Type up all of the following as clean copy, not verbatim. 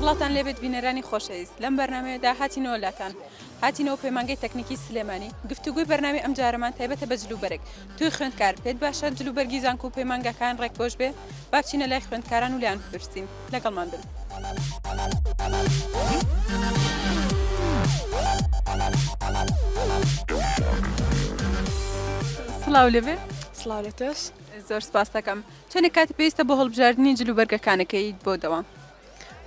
سڵاوتان لێبێت بینەرانی خۆشەویست لەم بەرنامەیەدا هاتینەوە لاتان هاتینەوە پەیمانگەی تەکنیکی سلێمانی گفتوگۆی بەرنامەی ئەمجارەمان تایبەتە بە جلوبەرگ تۆی خوێندکار پێت باشە جلوبەرگی زانکۆ و پەیمانگاکان ڕێکپۆش بێ؟ با بچینە لای خوێندکاران و لێیان بپرسین. لەگەڵمان بن. سڵاو لێبێ. سڵاو لە تۆش. زۆر سپاس دەکەم. چەندێک کات پێویستە بۆ هەڵبژاردنی جلوبەرگەکانەکەیت بۆ دەوام؟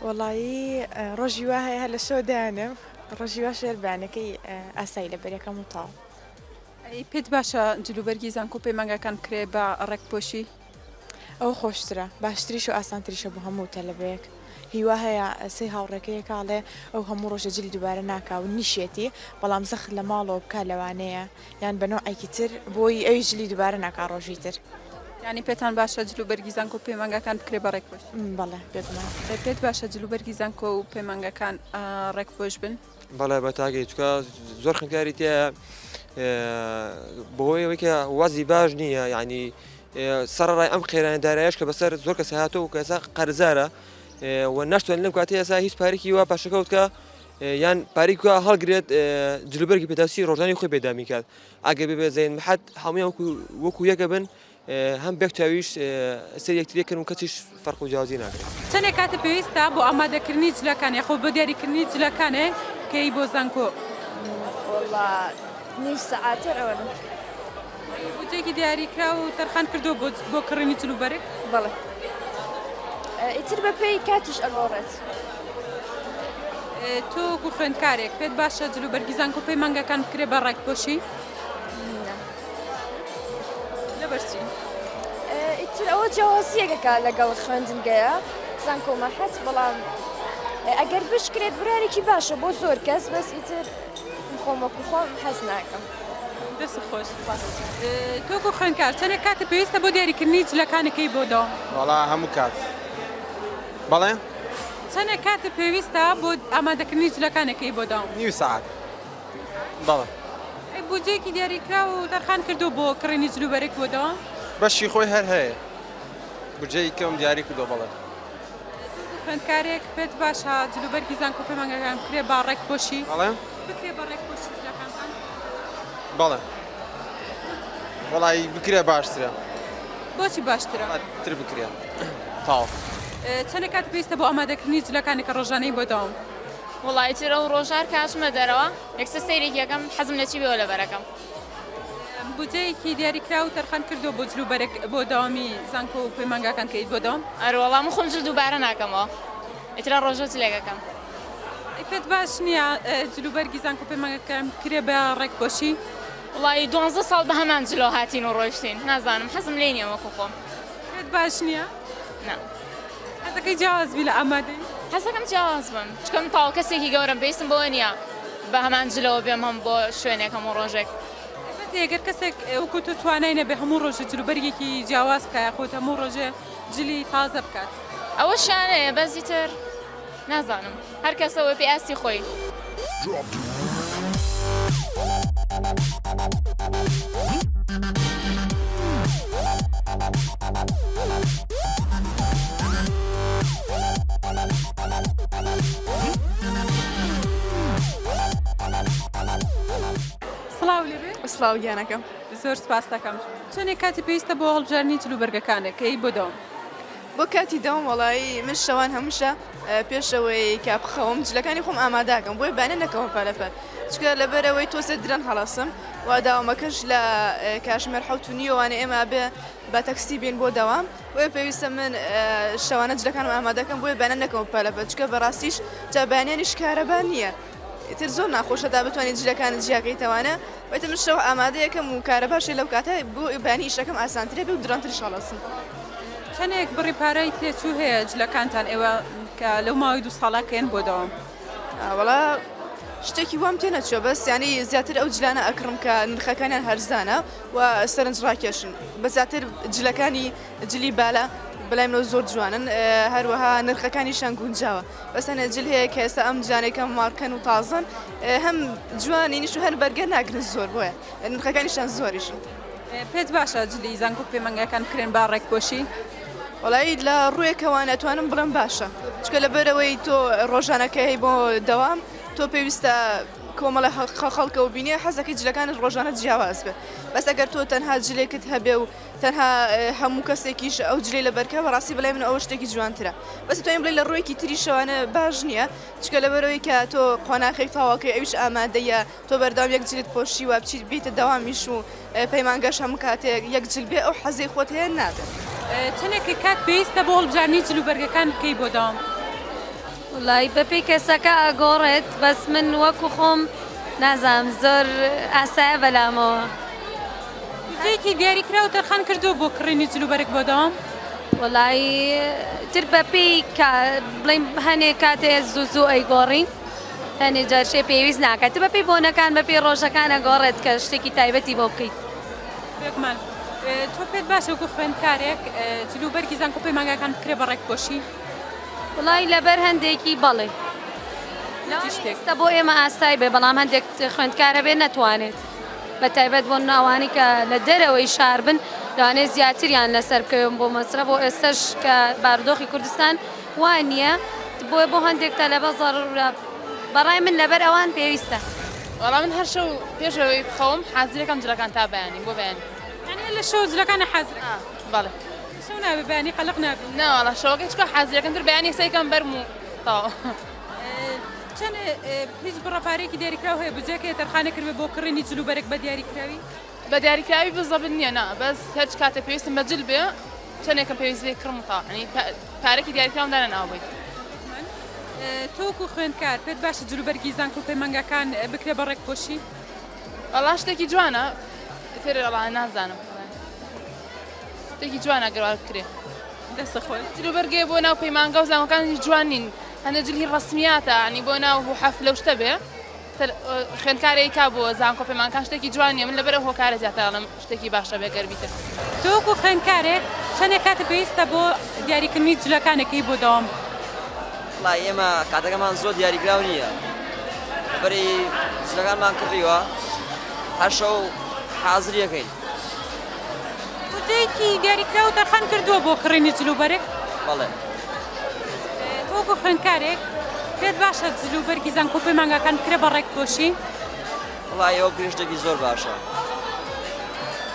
وەڵایی ڕۆژی وا هەیە هەر لە شەوە دایانێم ڕۆژی واش هەر بەیانەکەی ئاسایی لەبەرەکەم و تەواو. ئەی پێت باشە جلوبەرگی زانکۆ و پەیمانگاکان بکرێ بە ڕێک پۆشی؟ ئەوە خۆشترە باشتریشە و ئاسانتریشە بۆ هەموو تەلەبەیەک هیوا هەیە سێ هاوڕێکەیەکە ئەڵێ ئەو هەموو ڕۆژە جلی دووبارە ناکا و نیشێتی بەڵام زەخت لە ماڵەوە بکا لەوانەیە یان بە نەوعێکی تر بۆی ئەویش جلی دووبارە ناکا ڕۆژی تر. یانی پێتان باشە جلوبەرگی زانکۆ و پەیمانگاکان بکرێ بە ڕێک پۆش؟ بەڵێ بێگومان. پێت باشە جلوبەرگی زانکۆ و پەیمانگاکان ڕێک پۆش بن؟ بەڵێ بە تاکەی چکە زۆر خوێندکاری تایە بەهۆی ئەوەی کە وازی باش نییە یعنی سەرڕای ئەم قەیرانە دارایش کە بەسەر زۆر کەس هاتۆ و کەسا قەرزارە و ناشتوانێت لەم کاتی ئێستا هیچ پارێکی وا پاشەکەوت کە یان پارێکی هەڵگرێت جلوبەرگی پێداویستی ڕۆژانی خۆی پێدامی کات ئەگەر ببێ زەین محەد هەموویان وەکو وەکو یەکە بن هەم بێک چاویش سەیر یەکتری ئەکەن و کەسیش فەرق و جیاوازی ناکرێت. چەندێک کاتت پێویستە بۆ ئامادەکردنی جلەکان یاخۆ بۆ دیاریکردنی جلەکانێک کەی بۆ زانکۆ؟ وەڵا نیو سەعاتێ ئەوەنە. بودجەیەکی دیاریکراو تەرخان کردووە بۆ بۆ کڕینی جل و بەرگ؟ بەڵێ ئیتر بەپێی کاتیش ئەگۆڕێت. تۆ وەکو خوێندکارێک پێت باشە جل و بەرگی زانکۆ پەیمانگاکان بکرێ بە ڕێکپۆشی؟ نا. لەبەر چی؟ ئیتر ئەوە جیاوازییەکە لەگەڵ خوێندنگەیە زانکۆ مەحەت بەڵام ئەگەر بشکرێت برارێکی باشە بۆ زۆر کەس بەس ئیتر خۆم وەکو خۆم حەز ناکەم. دەست خۆش. تۆ وەکو خوێندکار چەندێک کاتت پێویستە بۆ دیاریکردنی جلەکانەکەی بۆ دەوام؟ وەڵا هەموو کات. بەڵێ؟ چەندێک کاتت پێویستە بۆ ئامادەکردنی جلەکانەکەی بۆ دەوام؟ نیو سەعات. بەڵێ. ئەی بودجەیەکی دیاریکراو تەرخان کردووە بۆ کڕینی جلوبەرگ بۆ دەوام؟ بەشی خۆی هەر هەیە. بودجەی کەم دیاری کردووە بەڵێ. خوێندکارێک پێت باشە جلوبەرگی زانکۆ پەیمانگاکان بکرێ با ڕێک پۆشی؟ بەڵێ. بکرێ بە ڕێک پۆشی جلەکانتان؟ بەڵێ. وەڵی بکرێ باشترە. بۆچی باشترە؟ تر بکرێ. تاو. چەندێک کات پێویستە بۆ ئامادەکردنی جلەکانی کە ڕۆژانەی بۆ دەوام؟ وەڵا ئیتر ئەو ڕۆژە هەر کە ئەچمە دەرەوە یەکسەر سەیرێکی ئەکەم حەزم لە چی بێ لەبەرەکەم. بودجەیەکی دیاریکراو تەرخان کردووە بۆ جل و بەرگ بۆ دەوامی زانکۆ و پەیمانگاکان کە ئیت بۆ دەوام؟ ئەروەڵا من خۆم جل دووبارە ناکەمەوە ئیتر ئەو ڕۆژە جلێک ئەکەم. ئەی پێت باش نییە جل و بەرگی زانکۆ پەیمانگاکان بکرێ بە ڕێکپۆشی؟ وەڵایی دوانزە ساڵ بە هەمان جلەوە هاتین و ڕۆیشتین نازانم حەزم لێی نییە وەکو خۆم. پێت باش نییە؟ نا. حەزەکەی جیاواز بی لە ئامادەیی؟ حەزەکەم جیاواز بم چونکە من تەواو کەسێکی گەورەم پێویستم بەوە نییە بە هەمان جلەوە بێم هەم بۆ شوێنێک هەموو ڕۆژێک. بەس ئەگەر کەسێک وەکو تۆ توانای نەبێ هەموو ڕۆژێ جلوبەرگێکی جیاواز بکا یاخود هەموو ڕۆژێ جلی تازە بکات. ئەوەشیان هەیە بەس ئیتر نازانم هەر کەسە بەپێی ئاستی خۆی. سڵاو لێبێ. سڵاو گیانەکەم. زۆر سپاست دەکەم. چەندێک کاتی پێویستە بۆ هەڵبژاردنی جلوبەرگەکانت کە ی بۆ دەوام؟ بۆ کاتی دەوام وەڵایی من شەوان هەمووشە پێشەوەی کە بخەوم جلەکانی خۆم ئاماداکەم بۆیە بەیانە نەکەوم پەلەپەل چونکە لەبەرئەوەی تۆزێ درەنگ هەڵەسم و داوامەکەش لە کاژمێر حەوت و نیوەوانە ئێمە بێ بە تەکسی بین بۆ دەوام بۆیە پێویستە من شەوانە جلەکانم ئامادەکەم بۆیە بەیانە نەکەوم پەلەپەل چونکە بەڕاستیش جا بەیانیانیش کارەبا نییە ئیتر زۆر ناخۆشە تا بتوانیت جلەکانت جیاکەیتەوانە وتم من شەو ئامادەیەکەم و کارەباشێ لەو کاتە بۆ بەیانی ئیشەکەم ئاسانترە بێ و درەنگتریش هەڵەسم. چەنێک بڕی پارەی تێچوو هەیە جلەکانتان ئێوە کە لەو ماوەی دوو ساڵە کەن بۆ دەوام؟ وەڵا شتێکی وام تێ نەچووە بەس یانی زیاتر ئەو جلانە ئەکڕم کە نرخەکانیان هەرزانە و سەرنج ڕاکێشن بە زیاتر جلەکانی جلی بالە بەلای منەوە زۆر جوانن هەروەها نرخەکانیشان گونجاوە بەس هەنێ جل هەیە کە ئێستا ئەم جلانەی کە مارکەن و تازەن هەم جوانینیش و هەر بەرگە ناگرن زۆر بۆیە نرخەکانیشان زۆریشن. پێت باشە جلی زانکۆ پەیمانگاکان بکرێن بە ڕێکپۆشی؟ وەڵایی لە ڕوویەکەوە ئەتوانم بڵێم باشە چونکە لەبەرئەوەی تۆ ڕۆژانە کە هەی بۆ دەوام تۆ پێویستە کۆمەڵە خەڵکەوە بینێ حەزەکەی جلەکانت ڕۆژانە جیاواز بێ بەس ئەگەر تۆ تەنها جلێکت هەبێ و تەنها هەموو کەسێکیش ئەو جلەی لەبەرکە بەڕاستی بەلای من ئەوە شتێکی جوانترە بەس توانین بڵێ لە ڕوویەکی تریشەوانە باش نییە چونکە لەبەرئەوەی کە تۆ قۆناخێک تەواوکەی ئەویش ئامادەیە تۆ بەردەوام یەک جلت پۆشیوە بچیت بیتە دەوامیش و پەیمانگەش هەموو کاتێک یەک جل بێ ئەو حەزەی خۆت هەیە نابێت. چەنێک کات پێویستە بۆ هەڵبژاردنی جل و بەرگەکان بکەی بۆ دەوام؟ وەڵایی بەپێی کەسەکە ئەگۆڕێت بەس من وەکو خۆم نازانم زۆر ئاسایە بەلامەوە. بودجەیەکی دیاریکراو تەرخان کردووە بۆ کڕینی جل و بەرگ بۆ دەوام؟ وەڵایی تر بەپێی کا بڵێین هەنێ کاتێ زوو زوو ئەیگۆڕین. هەنێ جار شتێ پێویست ناکات بە پێی بۆنەکان بە پێی ڕۆژەکان ئەگۆڕێت کە شتێکی تایبەتی بۆ بکەیت. بێگومان تۆ پێت باشە وەکو خوێندکارێک جل و بەرگی زانکۆ پەیمانگاکان بکرێ بە ڕێکپۆشی؟ وەڵای لەبەر هەندێکی بەڵێ. چ شتێک؟ ئێستا بۆ ئێمە ئاسای بێ بەڵام هەندێک خوێندکار هەبێ نەتوانێت بە تایبەت بۆ ئەوانەی کە لە دەرەوەی شار بن لەوانەیە زیاتریان لەسەر بکەوێت بۆ مەسرەف بۆ ئێستەش کە بارودۆخی کوردستان وا نییە بۆیە بۆ هەندێک تەلەبە زەڕورە بەڕای من لەبەر ئەوان پێویستە. وەڵا من هەر شەو پێش ئەوەی بخەوم حازرەکەم جلەکان تا بەیانی بۆ بەیانی. یانی لە شەو جلەکانە حازرەکەی؟ ئا بەڵێ. شەو نابێ بەیانی قەلەق نابی؟ نا وەڵا شەوەکەی چونکە حازرەکەم تر بەیانی سەیکەم بەرم و تەواو. چەند هیچ بڕە پارەیەکی دیاریکراو هەیە بودجەکەی تەرخانە کردبێ بۆ کڕینی جل و بەرگ بە دیاریکراوی؟ بە دیاریکراوی بزەبت نییە نا بەس هەرچ کاتێ پێویستم بە جل بێ چەندێکم پێویست بێ کڕم و تەواو یانی پارەکی دیاریکراوم دانەناوە بۆی. تۆ وەکو خوێندکار پێت باشە جلوبەرگی زانکۆ و پەیمانگاکان بکرێ بە ڕێکپۆشی؟ وەڵا شتێکی جوانە ئیتر وەڵا نازانم شتێکی جوانە گەر وا بکرێ. دەست خۆش. جلوبەرگێ بۆ ناو پەیمانگا و زانکۆکانیش جوان نین هەندێک جلی ڕەسمیاتە یانی بۆ ناو حەفلە و شتە بێ خوێندکارێ کا بۆ زانکۆ پەیمانگا شتێکی جوان نیە من لەبەر ئەو هۆکارە زیاتر ئەڵێم شتێکی باشە بێ گەر بیتە. تۆ وەکو خوێندکارێک چەندێک کاتت پێویستە بۆ دیاریکردنی جلەکانەکەی بۆ دەوام؟ وەڵای ئێمە کاتەکەمان زۆر دیاریکراو نییە لەبەری جلەکانمان کڕیوە هەر شەو حازری ئەکەین. بودجەیەکی دیاریکراو تەرخان کردووە بۆ کڕینی جلوبەرگ؟ بەڵێ. تۆ وەکو خوێندکارێک پێت باشە جلوبەرگی زانکۆ و پەیمانگاکان بکرێ بە ڕێکپۆشی؟ وەڵای ئەوە بکرێ شتێکی زۆر باشە.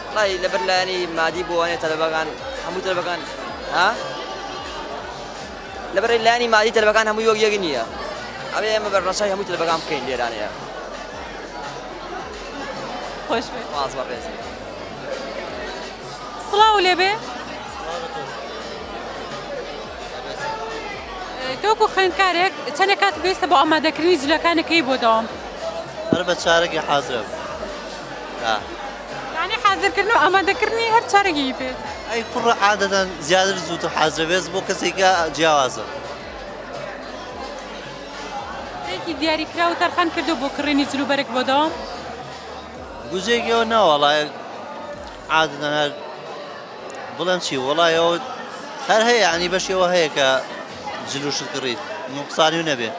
وەڵای لەبەر لایەنی مادی بۆ وانیە تەلەبەکان هەموو تەلەبەکان ها لەبەر لایەنی مادی تەلەبەکان هەمووی وەک یەک نییە ئەوێ ئێمە بە ڕەچای هەموو تەلەبەکان بکەین لێرانەیە. خۆش بێت. سپاس بەڕێز. سڵاو لێبێ. تۆ وەکو خوێندکارێک چەندێک کات پێویستە بۆ ئامادەکردنی جلەکانەکەی بۆ دەوام؟ هەر بە چارەکی حازرە. یعنی حازرکردن و ئامادەکردنی هەر چارەکی پێ. ئەی کوڕە عادەتەن زیاتر زووتر حازرە بێت بۆ کەسێکە جیاوازە. بودجەیەکی دیاریکراو تەرخان کردووە بۆ کڕینی جلوبەرگ بۆ دەوام؟ بودجەیەکی ئەوە نەوەڵا عادەتەن هەر بڵێم چی وەڵای ئەوە هەر هەیە یعنی بەشی ئەوە هەیە کە جل و شت کڕیت نوقسانی و نەبێ.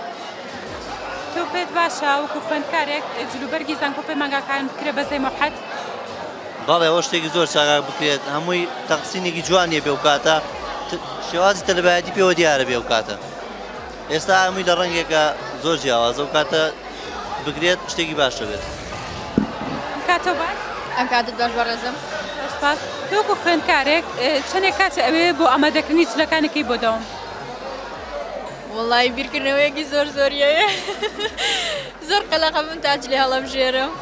تۆ پێت باشە وەکو خوێندکارێک جلوبەرگی زانکۆ پەیمانگاکان بکرێ بە زەی موحەد؟ بەڵێ ئەوە شتێکی زۆر چاکە بکرێت هەمووی تەقسینێکی جوانیە بێ و کاتە شێوازی تەلبایەتی پێوە دیارە بێ و کاتە ئێستا هەمووی لە ڕەنگێکە زۆر جیاوازە و کاتە بکرێت شتێکی باش دەبێت. ئەم کاتەو باش. ئەم کاتت باش بەڕێزم. زۆر سوپاس. تۆ وەکو خوێندکارێک چەندێک کاتت ئەوێ بۆ ئامادەکردنی جلەکانەکەی بۆ دەوام؟ وەڵایی بیرکردنەوەیەکی زۆر زۆری هەیە زۆر قەلەقە بم تا جلی هەڵەبژێرم.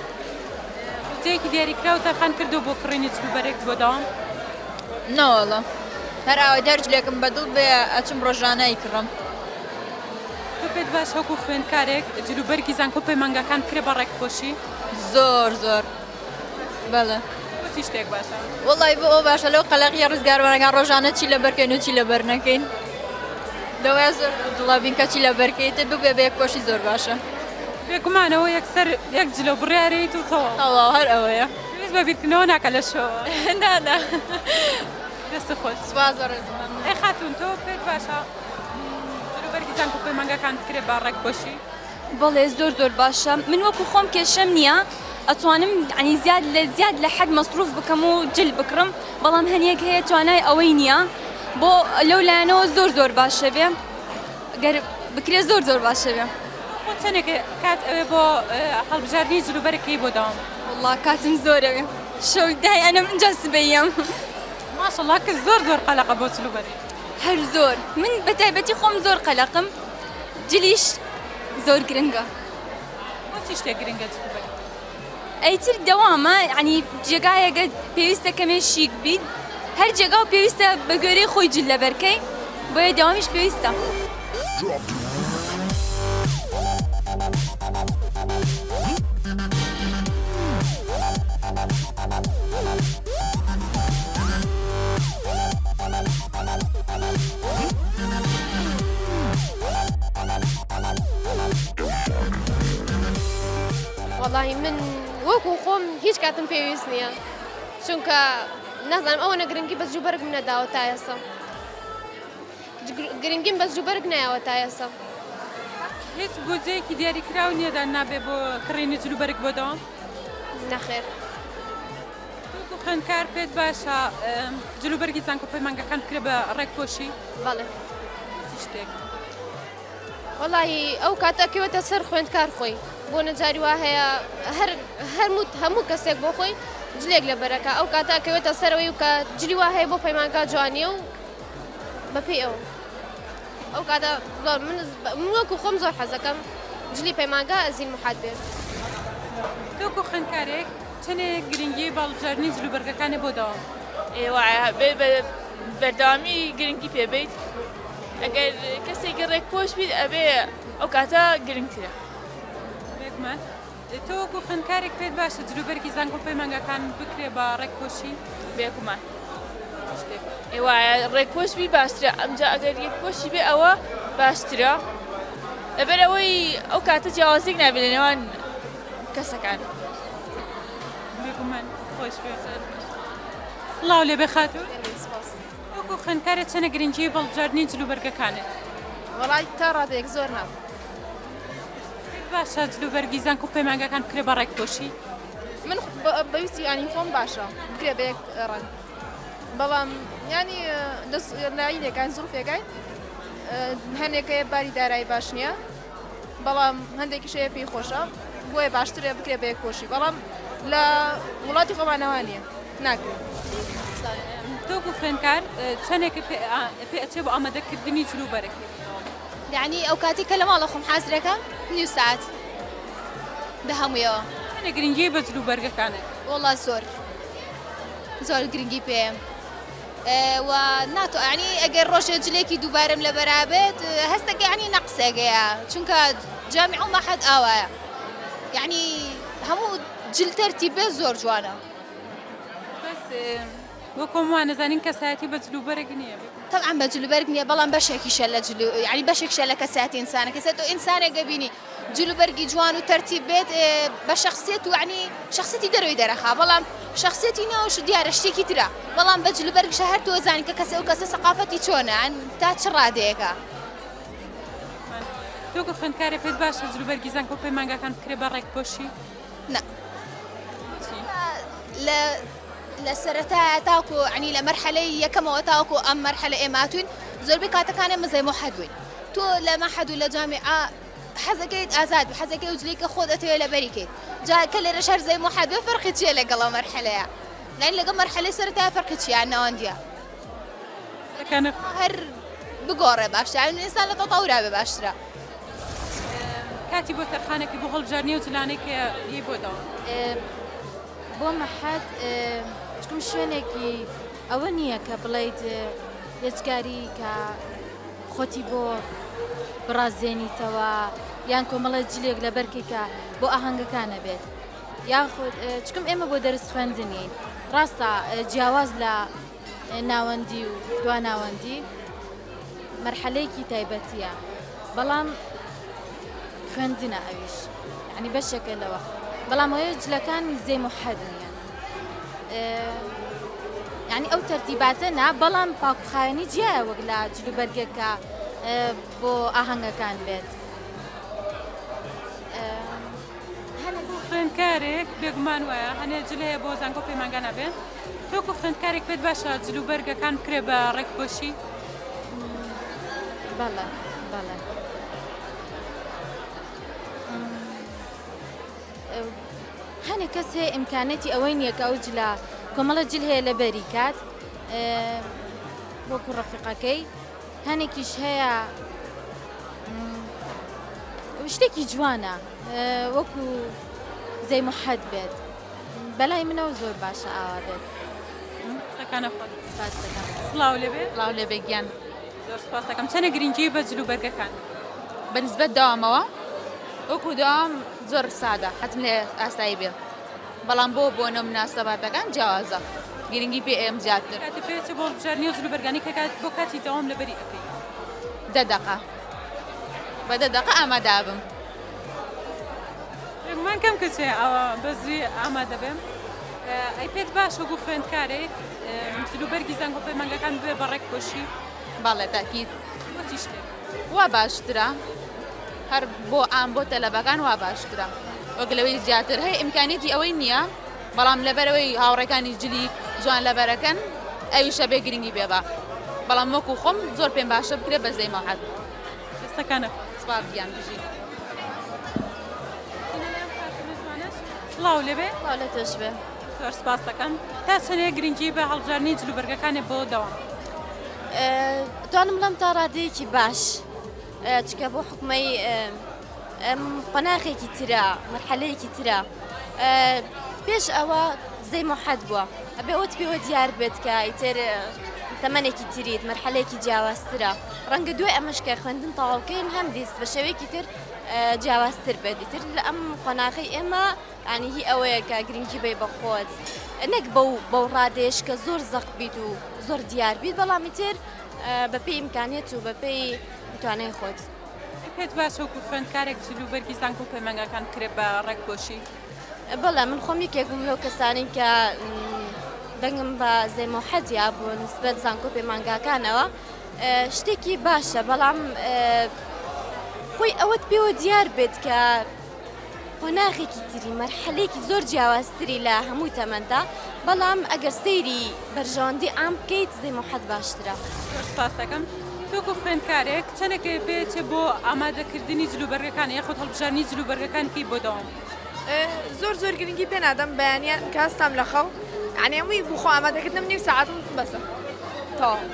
بودجەیەکی دیاریکراو تەرخان کردووە بۆ کڕینی جلوبەرگ بۆ دەوام؟ نەوەڵا هەر ئاوای هەر جلێکم بەدڵ بێ ئەچم ڕۆژانە ئەیکڕم. تۆ پێت باش وەکو خوێندکارێک جلوبەرگی زانکۆ پەیمانگاکان بکرێ بە ڕێکپۆشی؟ زۆر زۆر بەڵێ. بۆ چی شتێک باشە؟ وەڵی بۆ ئەو باشە لەو قەلەقیە ڕزگارمان ئەکا ڕۆژانە چی لەبەرکەین و چی لەبەر نەکەین لەوەیە زۆر دڵە بین کە چی لەبەرکەی تر ببێ بە یەک پۆشی زۆر باشە. بێگومانەوە یەکسەر یەک جلە و بڕیارەیت و تەواو. تەواو هەر ئەوەیە. پێویست بە بیرکردنەوە ناکا لە شەوەوە. نا نا. دەستت خۆش. سوپاس بەڕێزم مەمنون. ئەی خاتوون تۆ پێت باشە جلوبەرگی زانکۆ پەیمانگاکان بکرێ بە ڕێک پۆشی؟ بەڵێ زۆر زۆر باشە من وەکو خۆم کێشەم نییە ئەتوانم ینی زیاد لە زیاد لە حەد مەسروف بکەم و جل بکڕم بەڵام هەنیەک هەیە توانای ئەوەی نییە. بۆ لەو لایەنەوە زۆر زۆر باشە بێ گەر بکرێ زۆر زۆر باشە بێ. خۆ چەنێک کات ئەوێ بۆ هەڵبژاردنی جلوبەرگ کەی بۆ دەوام؟ وەڵا کاتم زۆر ئەوێ شەو دای ئەنەم ئینجا سبەیەم. ماشەڵا کەس زۆر زۆر قەلەقە بۆ جلوبەرگ. هەر زۆر من بە تایبەتی خۆم زۆر قەلەقم جلیش زۆر گرنگە. بۆچی شتێک گرنگە جلوبەرگ؟ ئەیتر دەوامە یعنی جێگایەکە پێویستە کەمێ شیک بیت هەر جێگا و پێویستە بە گوێرەی خۆی جل لەبەرکەی بۆیە دەوامیش پێویستە. وەڵاهی من وەکو خۆم هیچ کاتم پێویست نییە چونکە نازانم ئەوەنە گرنگی بە جوبەرگم نەداوە تا ئێستا گرنگیم بە جوبەرگ نایەوە تا ئێستا هیچ بودجەیەکی دیاریکراو نییە دان نابێ بۆ کڕینی جلوبەرگ بۆ دەوام؟ نەخێر. وەکو خوێندکار پێت باشە جلوبەرگی زانکۆ پەیمانگەکان بکرێ بە ڕێکپۆشی؟ بەڵێ. چ شتێک؟ وەڵاهی ئەو کاتە ئەکەوێتە سەر خوێندکار خۆی بۆ نەجاری وا هەیە هەر هەرموو هەموو کەسێک بۆ خۆی جلێک لەبەرەکە ئەو کاتە ئەکەوێتە سەرەوەی و کە جلی وا هەیە بۆ پەیمانگا جوانیە و بەپێی ئەو ئەو کاتە زۆر من من وەکو خۆم زۆر حەزەکەم جلی پەیمانگا ئەزین محەد بێت. تۆ وەکو خوێندکارێک چەنێک گرنگی بە هەڵبژاردنی جلوبەرگەکانت بۆ داوە؟ ئێ وایە بێ بە بەردەوامی گرنگی پێ بیت ئەگەر کەسێکی ڕێک پۆش بیت ئەبێ ئەو کاتە گرنگترە. بێگومان تۆ وەکو خوێندکارێک پێت باشە جلوبەرگی زانکۆ پەیمانگاکان بکرێ بە ڕێکپۆشی؟ بێگومان ئێ وایە ڕێکپۆش بی باشترە ئەمجا ئەگەر یەک پۆشی بێ ئەوە باشترە لەبەر ئەوەی ئەو کاتە جیاوازیک نابێت لە نێوان کەسەکان. بێگومان خۆش بێ. سڵاو لێبێ خاتوو. وەکو خوێندکارێ چەنە گرنگی بە هەڵبژاردنی جلوبەرگەکانت؟ وەڵای تا ڕادەیەک زۆر نا. پێت باشە جلوبەرگی زانکۆ و پەیمانگاکان بکرێ بە ڕێکپۆشی؟ من بە ویستی یانی خۆم باشە بکرێ بە یەک ڕەنگ بەڵام یانی لە لایینێکان زروفێکای هەنێک هەیە باری دارایی باش نییە بەڵام هەندێکیش هەیە پێی خۆشە بۆیە باشترە بکرێ بە یەک پۆشی بەڵام لە وڵاتی خۆمانەوە نییە ناکرێت. تۆ وەکو خوێندکار چەندێک پێ ئەچێ بۆ ئامادەکردنی جلوبەرگ؟ یعنی ئەو کاتی کە لە ماڵە خۆم حازرەکەم نیو سەعات بە هەموویەوە. چەندێک گرنگی بە جلوبەرگەکانت؟ وەڵا زۆر زۆر گرنگی پێم و ناتۆ ینی ئەگەر ڕۆژێ جلێکی دووبارەم لەبەرا بێت هەستەکە ینی نەقسێگەیە چونکە جامیع و مەحەد ئاوایە یعنی هەموو جل تەرتیب بێت زۆر جوانە. بەس وەک هەمووان ئەزانین کەسایەتی بە جلوبەرگ نییە. تەبعەن بە جلوبەرگ نییە بەڵام بەشێکیشە لە جل یعنی بەشێکیشە لە کەسایەتی ئینسانەکە سە تۆ ئینسانێک دەبینی جلوبەرگی جوان و تەرتیب بێت بە شەخسیەت و یعنی شەخسیەتی دەرەوەی دەرەخا بەڵام شەخسیەتی ناوش دیارە شتێکی ترە بەڵام بە جلوبەرگشە هەر تۆ زانی کە کەسە ئەو کەسە سەقافەتی چۆنە تا چ ڕادەیەکە. تۆ کە خوێندکارێ پێت باشە جلوبەرگی زانکۆ و پەیمانگاکان بکرێ بە ڕێکپۆشی؟ نا. بۆچی؟ لە لە سەرەتایە تاکو عنی لە مەرحەلەی یەکەمەوە تاکو ئەم مەرحەلە ئێمە هاتوین زۆربەی کاتەکان ئێمە زەی موحەد بووین تۆ لە مەحەد و لە جامیعە حەزەکەیت ئازاد بی حەزەکەی ئەو جلەی کە خۆت ئەتەوێ لەبەری کەیت جا کە لێرەش هەر زەی موحەد بێ فەرقی چییە لەگەڵ ئەو مەرحەلەیە یانی لەگەڵ مەرحەلەی سەرەتایە فەرقی چییە یان ناوەندییە هەر بگۆڕێ باشترە یانی ئینسان لە تەتەورا بێ باشترە. کاتی بۆ تەرخانەکەی بۆ هەڵبژاردنی ئەو جلانەی کە یەی بۆ داوە. بۆ مەحەد چکم شوێنێکی ئەوە نییە کە بڵیت یەجگاری کە خۆتی بۆ بڕازێنیتەوە یان کۆمەڵە جلێک لەبەرکەی کە بۆ ئاهەنگەکانە بێت یاخود چکم ئێمە بۆ دەرس خوێندنین ڕاستە جیاواز لە ناوەندی و دوا ناوەندی مەرحەلەیەکی تایبەتیە بەڵام خوێندنە ئەویش ینی بەشێکە لەوە بەڵام ئەوەیە جلەکان زێ محەد نییە یعنی ئەو تەرتیباتە نا بەڵام پاکوخاوێنی جیایە وەک لە جلوبەرگێکە بۆ ئاهەنگەکان بێت. خوێندکارێک بێگومان وایە هەنێ جل هەیە بۆ زانکۆ پەیمانگا نابێ. تۆ وەکو خوێندکارێک پێت باشە جلوبەرگەکان بکرێ بە ڕێکپۆشی؟ بەڵێ بەڵێ. هەنێک کەس هەیە ئیمکانێتی ئەوەی نییە کە ئەو جلە کۆمەڵە جل هەیە لەبەری کات وەکو ڕەفیقەکەی هەنێکیش هەیە شتێکی جوانە وەکو زەی محەد بێت بەلای منەوە زۆر باشە ئاوا بێت. قسەکانە خۆت. سپاس دەکەم. سڵاو لێبێ. سڵاو لێبێ گیان. زۆر سپاس دەکەم. چەنە گرنگی بە جل و بەرگەکان؟ بە نسبەت دەوامەوە وەکو دەوام زۆر سادە حەزم لێ ئاسایی بێ بەڵام بۆ بۆنە مناسەباتەکان جیاوازە گرنگی پێ ئێم زیاتر. کاتێ پێ چ بۆ هەڵبژاردنی ئەو جل و بەرگانەی کە کات بۆ کاتی دەوام لەبەری ئەکەی؟ دە دەقە بە دە دەقە ئامادە ئەبم. بێگومان کەم کەس هەیە ئاوا بە زووی ئامادە بێ. ئەی پێت باشە وەکو خوێندکارێک جلوبەرگی زانکۆ پەیمانگاکان ببێ بە ڕێک پۆشی؟ بەڵێ تاکید. بۆ چی شتێک؟ وا باشترە هەر بۆ عام بۆ تەلەبەکان وا باشترە وەک لەوەی زیاتر هەیە ئیمکانیەتی ئەوەی نییە بەڵام لەبەرەوەی هاوڕێکانی جلی جوان لەبەرەکەن ئەویشە بێ گرنگی بێ بە بەڵام وەکو خۆم زۆر پێم باشە بکرێ بە زەی مەوعەد. دەستەکانت خۆش. سپاس گیان بژی. سڵاو لێبێ. سڵاو لە تۆش بێ. زۆر سپاس دەکەم. تا چەندێک گرنگی بە هەڵبژاردنی جلوبەرگەکانێ بۆ دەوام؟ توانم بڵێم تا ڕادەیەکی باش چکە بۆ حکومەی قۆناخێکی ترە مەرحەلەیەکی ترە پێش ئەوە زەی موحەد بووە ئەبێ ئەوت پێوە دیار بێت کە ئیتر تەمەنێکی تریت مەرحەلەیەکی جیاوازترە ڕەنگە دوای ئەمەش کە خوێندن تەواوکەین هەم دیست بە شێوەیەکی تر جیاوازتر بێت ئیتر لە ئەم قۆناغەی ئێمە ینی هی ئەوەیە کە گرنگی بەی بە خۆت نەک بەو بەو ڕادێش کە زۆر زەق بیت و زۆر دیار بیت بەڵام ئیتر بەپێی ئیمکانیەت و بەپێی توانای خۆت. پێت باشە وەکو خوێندکارێک جلوبەرگی زانکۆ و پەیمانگاکان بکرێت بە ڕێکپۆشی؟ بەڵێ من خۆم یەکێک بووم لەو کەسانەی کە دەنگم بە زەیمۆحەد یا بۆ نسبەت زانکۆ پەیمانگاکانەوە شتێکی باشە بەڵام خۆی ئەوەت پێوە دیار بێت کە قۆناغێکی تری مەرحەلێکی زۆر جیاوازتری لە هەموو تەمەندا بەڵام ئەگەر سەیری بەرژەوەندی عام بکەیت زەیمۆحەد باشترە. زۆر سپاست دەکەم. تۆ وەکو خوێندکارێک چەندێک پێچێ بۆ ئامادەکردنی جلوبەرگەکان یاخود هەڵبژاردنی جلوبەرگەکان کەی بۆ دەوام؟ زۆر زۆر گرنگی پێ نادەم بەیانیان کە هەستام لە خەو یعنی هەمووی بۆ خۆ ئامادەکردنم نیو سەعاتم بەسە تەواو.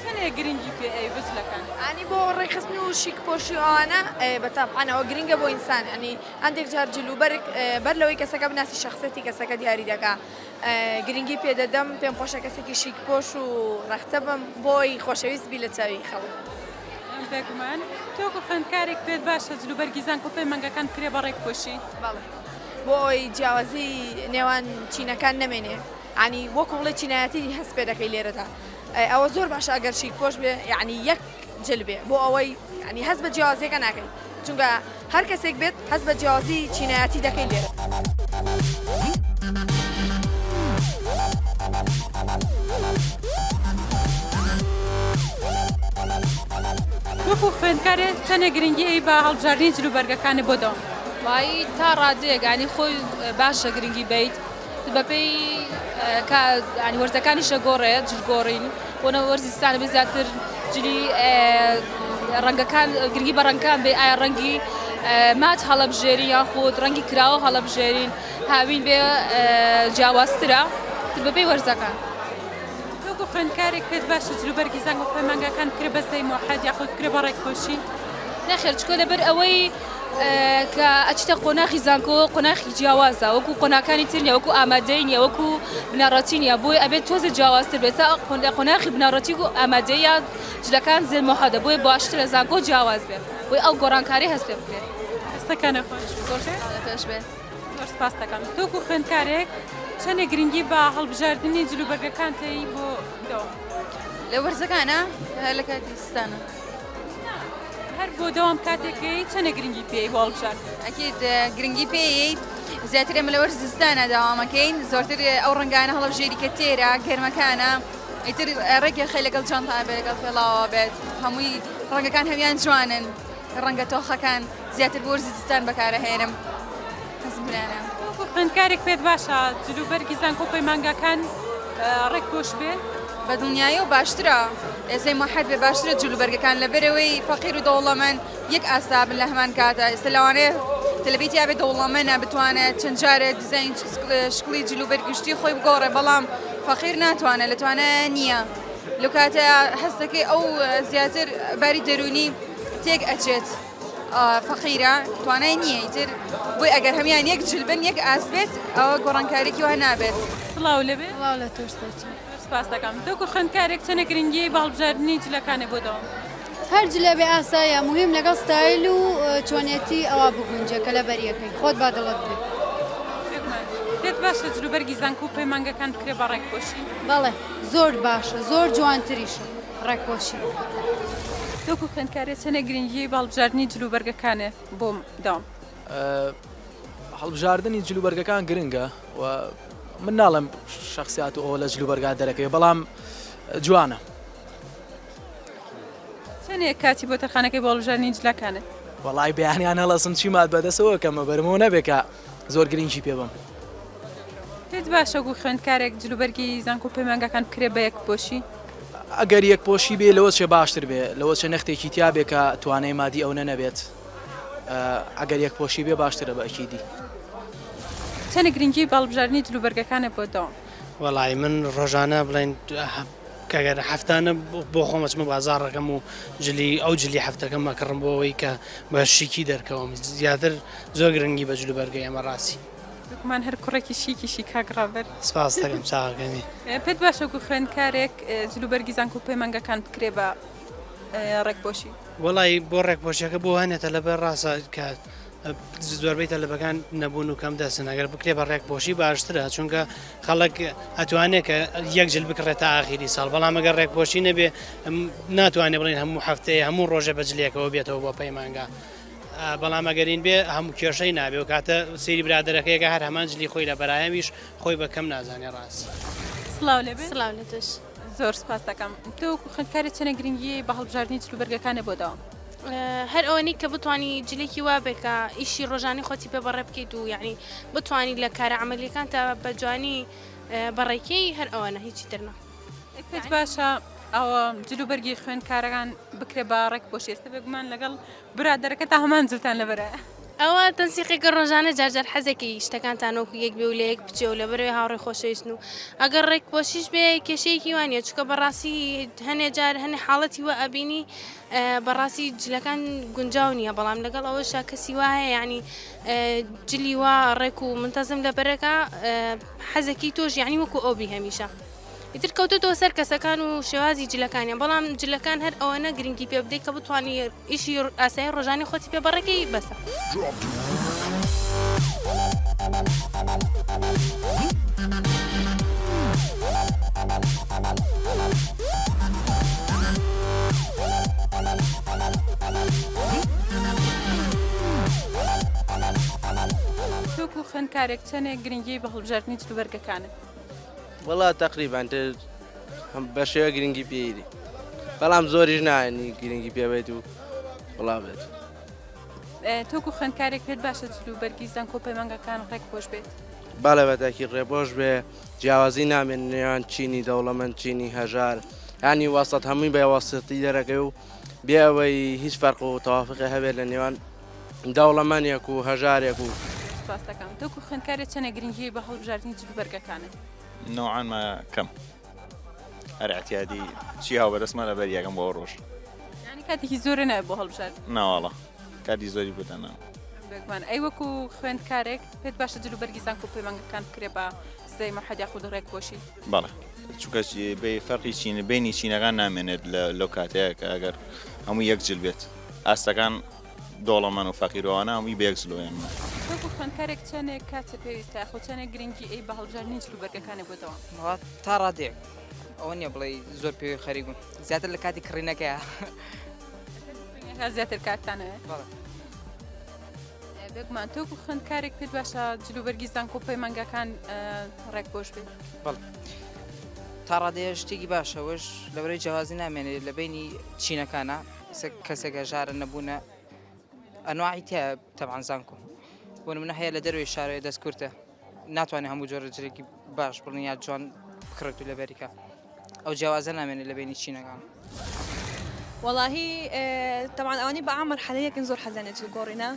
چەندێک گرنگی پێ ئەی بە جلەکان؟ یعنی بۆ ڕێکخستن و شیک پۆشی و ئەوانە بە تەبعەن ئەوە گرنگە بۆ ئینسان یعنی هەندێک جار جل و بەرگ بەر لەوەی کەسەکە بناسی شەخسیەتی کەسەکە دیاری دەکا گرنگی پێ دەدەم پێم خۆشە کەسێکی شیک پۆش و ڕەختە بم بۆی خۆشەویست بی لە چاوی خەڵک. بێگومان تۆ وەکو خوێندکارێک پێت باشە جلوبەرگی زانکۆ پەیمانگاکان بکرێ بە ڕێکپۆشی؟ بەڵێ بۆ ئەوەی جیاوازی نێوان چینەکان نەمێنێ یانی وەکو بڵێ چینایەتی هەست پێ دەکەی لێرەدا ئەوە زۆر باشە ئەگەر شیک پۆش بێ یعنی یەک جل بێ بۆ ئەوەی ینی هەست بە جیاوازیەکە ناکەی چونکە هەر کەسێک بێت هەست بە جیاوازی چینایەتی دەکەی لێرە. وەکو خوێندکارێ چەندێ گرنگی ئەی بە هەڵبژاردنی جلوبەرگەکانێ بۆ دەوام؟ وایی تا ڕادەیەک ینی خۆی باشە گرنگی بیت بەپێی ینی وەرزەکانیشە گۆڕێت جل گۆڕین بۆنە وەرزی زستانە بێ زیاتر جلی ڕەنگەکان گرنگی بە ڕەنگەکان بێ ئایا ڕەنگی مات هەڵەبژێری یاخود ڕەنگی کراوە هەڵەبژێرین هاوین بێ جیاوازترە بەپێی وەرزەکان. وەکو خوێندکارێک پێت باشە جلوبەرگی زانکۆ پەیمانگاکان بکرێ بە زەی مۆحەد یاخود بکرێ بە ڕێکپۆشی؟ نەخێر چکۆ لەبەر ئەوەی کە ئەچیتە قۆناخی زانکۆ قۆناخی جیاوازە وەکو قۆناکانی تر نیە وەکو ئامادەی نیە وەکو بنەڕەتی نیە بۆیە ئەبێت تۆزێ جیاوازتر بێت تا لە قۆناخی بنەڕەتی و ئامادەیە جلەکان زێ مۆحەدە بۆیە باشترە زانکۆ جیاواز بێت بۆیە ئەو گۆڕانکاری هەست پێ بکرێت. دەستەکانت خۆش بێت. زۆر سوپاس بێت. زۆر سپاست دەکەم. تۆ وەکو خوێندکارێک چەندێک گرنگی بە هەڵبژاردنی جلوبەرگەکانت ئەی بۆ دەوام؟ لە وەرزەکانە لە کاتی زستانە. هەر بۆ دەوام کاتێکەی چەندە گرنگی پێی بۆ هەڵبژاردن؟ ئەکید گرنگی پێی زیاتر ئێمە لە وەرز زستانە داوامەکەین زۆرتر ئەو ڕەنگانە هەڵبژێری کە تێرە گەرمەکانە ئیتر ڕێکێ خەی لەگەڵ جانتا بێت لەگەڵ پێڵاوە بێت هەمووی ڕەنگەکان هەمیان جوانن ڕەنگە تۆخەکان زیاتر بۆ وەرزی زستان بەکارەهێنم حەزم لێیانە. وەکو خوێندکارێک پێت باشە جلوبەرگی زانکۆ و پەیمانگاکان ڕێک پۆش بێ؟ بە دڵنیاییەوە باشترە ئێستا موحەد بێ باشترە جلوبەرگەکان لەبەرئەوەی فەقیر و دەوڵەمەند یەک ئاستا بن لە هەمان کاتا ئێستا لەوانەیە تەلەبەی تیابێ دەوڵەمەنە بتوانێت چەند جارێک دیزاین شکڵی جلوبەرگ گشتی خۆی بگۆڕێ بەڵام فەقیر ناتوانێت لە توانایە نییە لەو کاتە هەستەکەی ئەو زیاتر باری دەروونی تێک ئەچێت. فەقیرە توانای نییە ئیتر بۆی ئەگەر هەمان یەک جل بن یەک ئاست بێت ئەوە گۆڕانکاریی وە نابێت. سڵاو لێبێ. سڵاو لە تۆش سەرچاو. زۆر سپاس دەکەم. تۆ خوێندکارێک چەنێک گرنگیی بە هەڵبژاردنی جلەکانێ بۆ دەوام؟ هەر جلە بێ ئاساییە موهیم لەگەڵ ستایل و چۆنێتی ئەوا بگونجێ کە لەبەریەکەی خۆت با دڵت بێ. بێگومان. پێت باشە جلوبەرگی زانکۆ و پەیمانگەکان بکرێ بە ڕێکپۆشی؟ بەڵێ زۆر باشە زۆر جوانتریشە. ڕێکپۆشی. تۆکو خوێندکارێ چەنێ گرنگیی بە هەڵبژاردنی جلوبەرگەکانێ بۆ دەوام؟ هەڵبژاردنی جلوبەرگەکان گرنگە و من ناڵێم شخصیات و ئەوە لە جلوبەرگا دەرەکەوێ بەڵام جوانە. چەنێک کاتی بۆ تەرخانەکەی بۆ هەڵبژاردنی جلەکانت؟ وەڵای بەیانیان هەڵەسم چیمات بەدەسەوە کەمە بەرمەوە نەبێ کە زۆر گرنگی پێ بەم. پێت باشە وەکو خوێندکارێک جلوبەرگی زانکۆ و پەیمانگاکان بکرێ بە یەک پۆشی؟ ئەگەر یەک پۆشی بێ لەوە چێ باشتر بێ لەوە چێ نەختێکی تیا بێ کە توانای مادی ئەونە نەبێت ئەگەر یەک پۆشی بێ باشترە بە ئەکیدی. چەنە گرنگی بە هەڵبژاردنی جلوبەرگەکانت بۆ دەوام؟ وەڵایی من ڕۆژانە بڵێن کەگەر هەفتانە بۆ خۆم ئەچمە بازاڕەکەم و جلی ئەو جلی هەفتەکەم ئەکڕم بۆ ئەوەی کە بە شیکی دەرکەوم زیاتر زۆر گرنگی بە جلوبەرگەی ئەمە ڕاستی. بێگومان هەر کوڕێکی شیکیشی کاک ڕابەر. سپاست دەکەم چاکەکەمی. پێت باشە وەکو خوێندکارێک جلوبەرگی زانکۆ و پەیمانگەکان بکرێ بە ڕێکپۆشی؟ وەڵی بۆ ڕێکپۆشیەکە بۆ هەنێتە لەبەر ڕاستە کە زۆربەی تەلەبەکان نەبوون و کەم دەستن ئەگەر بکرێ بە ڕێکپۆشی باشترە چونکە خەڵک ئەتوانێت کە یەک جل بکڕێت تا ئاخیری ساڵ بەڵام ئەگەر ڕێکپۆشی نەبێ ناتوانێت بڵێن هەموو هەفتەیە هەموو ڕۆژە بە جلێکەوە بێتەوە بۆ پەیمانگا بەڵام ئەگەرین بێ هەموو کێشەی نابێ و کاتە سەیری برادەرەکەیەکە هەر هەمان جلی خۆی لە بەرایەمیش خۆی بە کەم نازانێ ڕاست. سڵاو لێبێ. سڵاو لە تۆش. زۆر سپاس دەکەم. تۆ وەکو خوێندکارێ چەنە گرنگیی بە هەڵبژاردنی جلوبەرگەکانێ بۆ داوە؟ هەر ئەوەنەی کە بتوانی جلێکی وا بێ کە ئیشی ڕۆژانەی خۆتی پێ بەڕێ بکەیت و یعنی بتوانی لە کارە عەمەلیەکانتا بە جوانی بەڕێکەی هەر ئەوەنە هیچی تر نا. پێت باشە ئەوە جلوبەرگی خوێندکارەکان بکرێ بە ڕێک پۆشی ئێستا بێگومان لەگەڵ برادەرەکەتا هەمان جلتان لەبەرە. ئەوە تەنسیقێکە ڕۆژانە جار جار حەزەکەی شتەکانتان وەکو یەک بێ و لە یەک بچێ و لەبەرەوەی هاوڕێ خۆشەویستن و ئەگەر ڕێک پۆشیش بێ کێشەیەکی وا نییە چونکە بەڕاستی هەنێ جار هەنێ حاڵەتی وا ئەبینی بەڕاستی جلەکان گونجاو نییە بەڵام لەگەڵ ئەوەشا کەسی وا هەیە یعنی جلی وا ڕێک و منتەزم لەبەرەکە حەزەکی تۆش یعنی وەکو ئەو بی هەمیشە. ئیتر کەوتۆتەوە سەر کەسەکان و شێوازی جلەکانیان بەڵام جلەکان هەر ئەوەنە گرنگی پێ بدەیت کە بتوانی ئیشی ئاسایی ڕۆژانی خۆتی پێ بەڕێکەی بەسە. تۆ وەکو خوێندکارێک چەنێک گرنگی بە هەڵبژاردنی جلوبەرگەکانت؟ وەڵا تەقریبان تر بە شێوە گرنگی پێیری بەڵام زۆریش نایەنی گرنگی پێ بێت و وڵا بێت. تۆکو خوێندکارێک پێت باشە جل و بەرگی زانکۆ پەیمانگاکان ڕێک پۆش بێت؟ بەڵێ بەتاکی ڕێپۆش بێ جیاوازی نامێن نێوان چینی دەوڵەمەند چینی هەژار ینی وەسەت هەمووی بە وەسەتی دەرەکەی و بێ ئەوەی هیچ فەرق و تەوافقی هەبێت لە نێوان دەوڵەمەنێک و هەژارێک و. سپاست دەکەم. تۆ وەکو خوێندکارێ چەنێ گرنگیی بە هەڵبژاردنی جلوبەرگەکانت؟ نەوعان ما کەم. هەر ئیعتیادی چی هاو بەدەستمە لەبەر یەکەم بۆ ئەو ڕۆژ. یانی کاتێکی زۆرێ ناوێ بۆ هەڵبژاردن؟ ناواڵا کاتی زۆری بۆ دانام. بێگومان. ئەی وەکو خوێندکارێک پێت باشە جلوبەرگی زانکۆ و پەیمانگەکان بکرێ بە سزای مەحەد یاخود ڕێکپۆشی؟ بەڵێ. چونکە بێ فەرقی چین بینی چینەکان نامێنێت لەو کاتەیە کە ئەگەر هەموو یەک جل بێت ئاستەکان دەوڵەمەن و فەقیرەوانە هەمووی بە یەک جلۆیان. وەکو خوێندکارێک چەنێک کاتت پێویستە یاخود چەنێک گرنگی ئەی بە هەڵبژاردنی جلوبەرگەکانت بۆ دەوام؟ وەڵا تا ڕادەیەک ئەوە نییە بڵێی زۆر پێوەی خەریک بووم زیاتر لە کاتی کڕینەکەیە. کڕینەکە زیاتر کاتتان ئەوێ؟ بەڵێ. بێگومان تۆ وەکو خوێندکارێک پێت باشە جلوبەرگی زانکۆ و پەیمانگاکان ڕێک پۆش بێت؟ بەڵێ تا ڕادەیە شتێکی باشە وەش لەبەرەی جیاوازی نامێنێت لە بەینی چینەکانە کەسێک هەژارە نەبوونە ئەنواعی تیا تەبعەن زانکۆ بۆ نمونە هەیە لە دەروی شارەوەی دەست کورتە. ناتوانێت هەموو جۆرە جلێکی باش بڵین یا جوان بکڕێت و لەبەریکە ئەو جیاوازە نامێنێت لە بینی چینەکان. وەڵاهی تەبعەن ئەوانەی بە عام مەرحەلەیەکن زۆر حەزیان لە جل گۆڕینە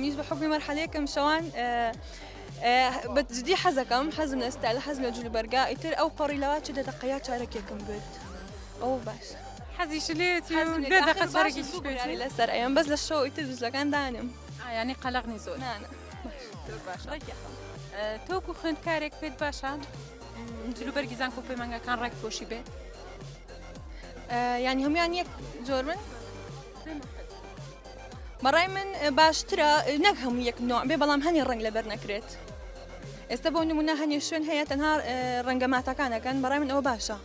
منیش بە حوکمی مەرحەلەیەکم شەوان بە جدی حەزەکەم حەزم لە ستایل حەزم لە جل و بەرگا ئیتر ئەو پەڕی لەوا چ دە دەقە یا چارەکێکم بێت ئەو باش حەزیش لێتی و دە دەقە چارەکێکیش پێچی لەسەر ئەیەم بەس لە شەو ئیتر جلەکان دانم یانی قەلەق نی زۆر نا نا زۆر باشە تۆکو خوێندکارێک پێت باشە جلوبەرگی زانکۆ و پەیمانگاکان ڕێک پۆشی بێت یانی هەموان یەک جۆر بن بەڕای من باشترە نەک هەموو یەک نوع بێ بەڵام هەنێ ڕەنگ لەبەر نەکرێت ئێستا بۆ نمونە هەنێ شوێن هەیە تەنها ڕەنگە ماتەکانەکەن بەڕای من ئەوە باشە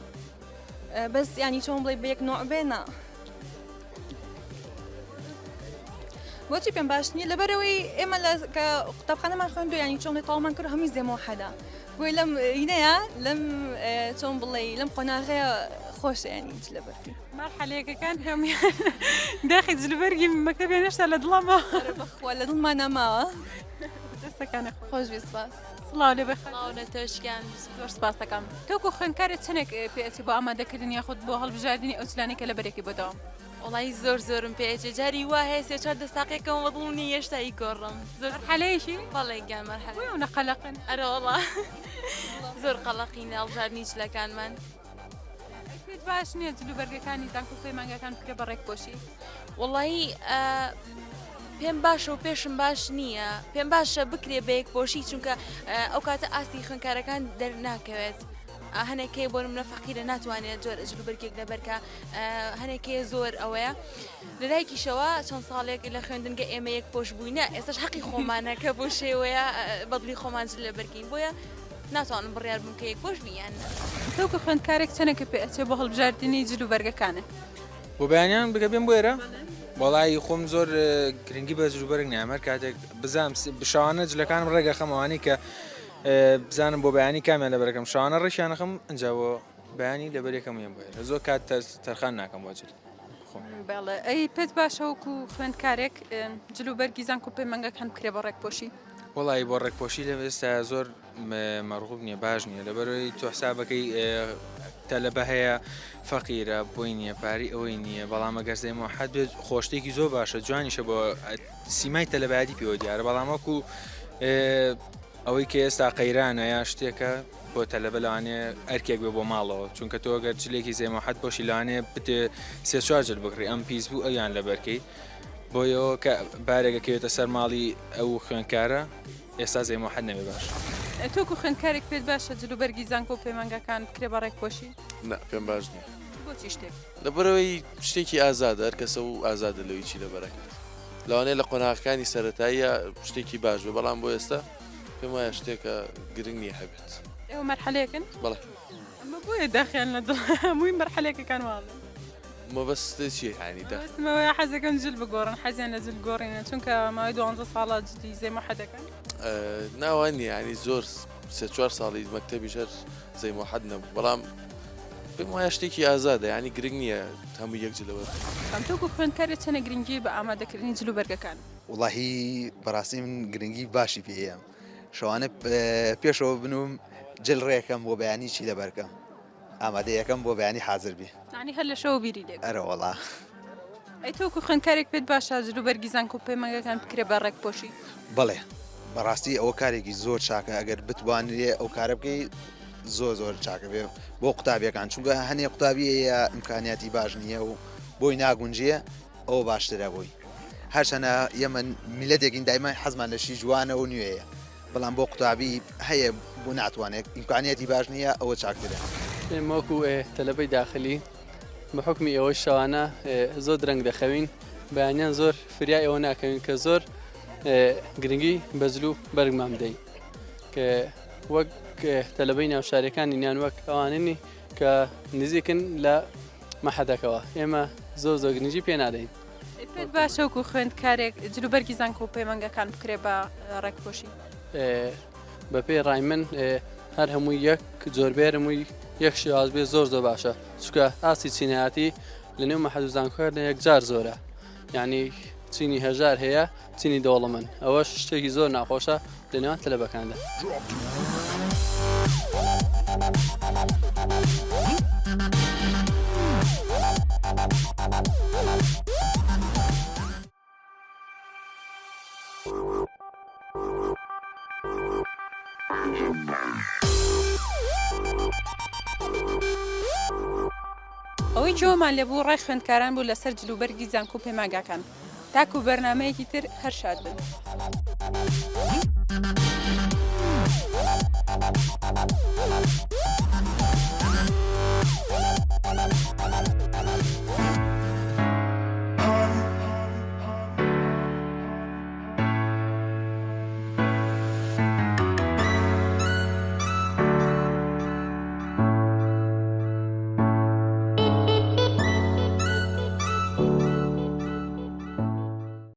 بەس ینی چۆن بڵێ بە یەک نوع بێ نا بۆچی پێم باش نییە لەبەرەوەی ئێمە لە کە قوتابخانەمان خوێندو ینی چۆن تەواومان کرد هەمووی زێمۆحەدا بۆی لەم ینەیە لەم چۆن بڵێ لەم قۆناغەیە خۆشە ینی چ لەبەرکەی مەرحەلەیەکەکان هەموویان داخی جلوبەرگی مەکتەبیان هێشتا لە دڵەمە بەخوا لە دڵمان نەماوە دەستەکانە خۆش بێ سپاس سڵاو لێ بێ سڵاو لە تۆش گیان زۆر سپاس دەکەم تۆکو خوێندکارێ چەندێک پێ ئەچێ بۆ ئامادەکردن یاخود بۆ هەڵبژاردنی ئەو جلانەی کە لەبەرێکی بۆ دەوام وەڵایی زۆر زۆرم پێ ئەچێ جاری وا هەیە سێ چوار دەستاقێکەوە بە دڵم نییە هێشتا ئیگۆڕم زۆر مەرحەلەیەکی بەڵێ گیان مەرحەلە بۆیە ئەونە قەلەقن ئەرێ وەڵا زۆر قەلەقین لە هەڵبژاردنی جلەکانمان ئەی پێت باش نییە جلوبەرگەکانی زانکۆ و پەیمانگاکان بکرێ بە ڕێکپۆشی؟ وەڵایی پێم باشە و پێشم باش نییە پێم باشە بکرێ بە یەک پۆشی چونکە ئەو کاتە ئاستی خوێندکارەکان دەرناکەوێت هەنێک هەیە بۆ نمونە فەقیرە ناتوانێت جۆر جلوبەرگێک لەبەرکە هەنێک هەیە زۆر ئەوەیە لەلایکیشەوە چەند ساڵێک لە خوێندنگە ئێمە یەک پۆش بووینە ئێستاش حەقی خۆمانە کە بۆ شێوەیە بەدڵی خۆمان جل لەبەرکەین بۆیە ناتوانم بڕیار بم کە یەک پۆش بی یان نا. تۆکو خوێندکارێک چەنێکە پێ ئەچێ بۆ هەڵبژاردنی جل و بەرگەکانت؟ بۆ بەیانیان بگە بێم بۆ ئێرە وەڵایی خۆم زۆر گرنگی بە جلوبەرگ نایەم هەر کاتێک بزانم شەوانە جلەکانم ڕێگەخەم ئەوانەی کە بزانم بۆ بەیانی کامیان لەبەرەکەم شەوانە ڕێکیانەخەم ئینجا بۆ بەیانی لەبەرێکەم یەم بۆ ئێرە زۆر کات تەرخان ناکەم بۆ جل خۆم. بەڵێ ئەی پێت باشە وەکو خوێندکارێک جلوبەرگی زانکۆ پەیمانگاکان بکرێ بە ڕێکپۆشی؟ وەڵایی بۆ ڕێکپۆشی لە ئێستا زۆر مەرغوب نییە باش نییە لەبەرەوەی تۆ حسابەکەی تەلەبە هەیە فەقیرە بۆی نییە پارەی ئەوەی نییە بەڵام ئەگەر زەی موحەد بێت خۆشتێکی زۆر باشە جوانیشە بۆ سیمای تەلەبایەتی پێوە دیارە بەڵام وەکو ئەوەی کە ئێستا قەیرانە یا شتێکە بۆ تەلەبە لەوانەیە ئەرکێک بێ بۆ ماڵەوە چونکە تۆ گەر جلێکی زەی موحەد پۆشی لەوانەیە بتێ سێ چوار جل بکڕی ئەم پیس بوو ئەویان لەبەرکەی بۆیەوە کە بارێک ئەکەوێتە سەر ماڵی ئەو خوێندکارە ئێستا زەی موحەد نەبێ باشە. تۆ وەکو خوێندکارێک پێت باشە جلوبەرگی زانکۆ و پەیمانگاکان بکرێ بە ڕێکپۆشی؟ نا پێم باش نییە. بۆچی شتێک؟ لەبەرئەوەی شتێکی ئازادە هەر کەسە و ئازادە لەوەی چی لەبەرەکات لەوانەیە لە قۆناغەکانی سەرەتاییە شتێکی باش بێ بەڵام بۆ ئێستا پێم وایە شتێکە گرنگ نییە هەبێت. ئێوە مەرحەلەیەکن؟ بەڵێ. ئەمە بۆیە داخیان لە دڵ هەمووی مەرحەلەیەکەکان واڵێن. مەبەستت چیە یانی دە. مەبەستم ئەوەیە حەزەکەن جل بگۆڕن حەزیان لە جل گۆڕینە چونکە ماوەی دوانزە ساڵە جلی زەی موحەد دەکەن. نا وا نیە یانی زۆر سێ چوار ساڵی مەکتەبیش هەر زەی موحەد نەبوو بەڵام پێم وایە شتێکی ئازادە یانی گرنگ نییە هەموو یەک جل لەبەر بکەن. تۆ وەکو خوێندکارێ چەنە گرنگی بە ئامادەکردنی جل و بەرگەکان؟ وەڵاهی بەڕاستی من گرنگی باشی پێیەم شەوانە پێشەوە بنوم جل ڕێکەم بۆ بەیانی چی لەبەرکەم ئامادە یەکەم بۆ بەیانی حازر بی. یانی هەر لە شەوە بیری لێ ئەرە وەڵا. ئەی تۆ وەکو خوێندکارێک پێت باشە جل و بەرگی زانکۆ و پەیمانگاکان بکرێ بە ڕێک پۆشی؟ بەڵێ بەڕاستی ئەوە کارێکی زۆر چاکە ئەگەر بتوانرێ ئەو کارە بکەی زۆر زۆر چاکە بێ بۆ قوتابیەکان چونکە هەنێ قوتابی هەیە ئیمکانیاتی باش نییە و بۆی ناگونجێ ئەوە باشترە بۆی هەرچەنە ئێمە میلەتێکین دایمە حەزمان لە شی جوانە و نوێیە بەڵام بۆ قوتابی هەیە بۆ ناتوانێت ئیمکانیاتی باش نییە ئەوە چاکترە. ئێمە وەکو تەلەبەی داخلی بە حوکمی ئەوەی شەوانە زۆر درەنگ دەخەوین بەیانیان زۆر فریای ئەوە ناکەوین کە زۆر گرنگی بە جل و بەرگمان بدەین کە وەک تەلەبەی ناوشارەکانی نیان وەک ئەواننی کە نزیکن لە مەحەدەکەوە ئێمە زۆر زۆر گرنگی پێ نادەین. پێت باشە وەکو خوێندکارێک جلوبەرگی زانکۆ و پەیمانگاکان بکرێ بە ڕێکپۆشی؟ بەپێی ڕای من هەر هەمووی یەک جۆر بێ هەمووی یەک شێواز بێ زۆر زۆر باشە چونکە ئاستی چینایەتی لە نێو مەحەد و زانکۆکاندا یەکجار زۆرە یعنی چینی هەژار هەیە چینی دەوڵەمەند ئەوەش شتێکی زۆر ناخۆشە لە نێوان تەلەبەکاندا. ئەوەی گوێمان لێبوو ڕای خوێندکاران بوو لەسەر جلوبەرگی زانکۆ و پەیمانگاکان. تاکو بەرنامەیەکی تر هەر شاد بن.